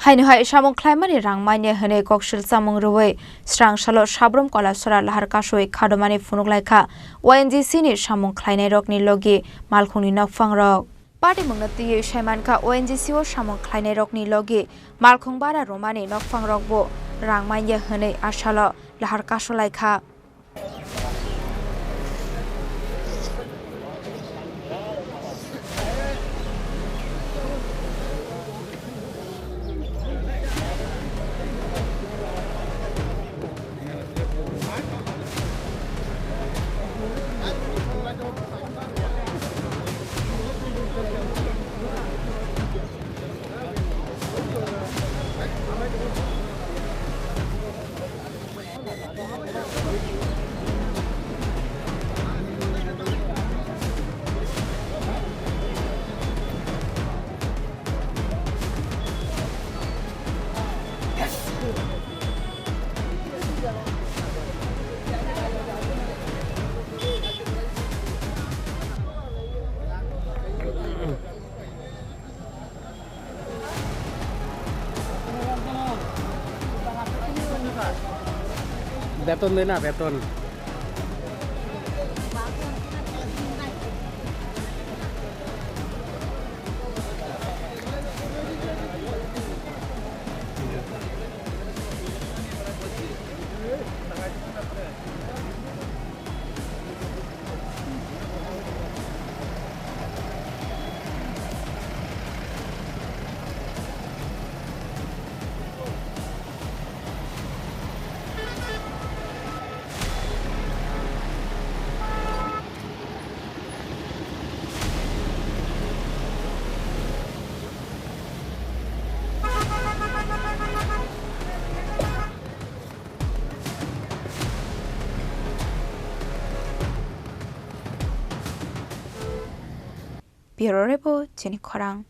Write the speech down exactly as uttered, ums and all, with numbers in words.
Haino hai samung khlaimani rang manya hwnwi koksil chamung rwui srang salo Sabrum Kolasora lahar kasui khadomani phunuk lai kha O N G C ni samung khlainairokni logi malkhungni nokphangrok. Patimungno twiwi saimankha, O N G C o samung khlainairokni logi malkhung bara rwmani nokphangrokbo rang manya hwnwi asalo lahar kasu lai kha. Beton de na, beton. Bureau Report, chini khorang.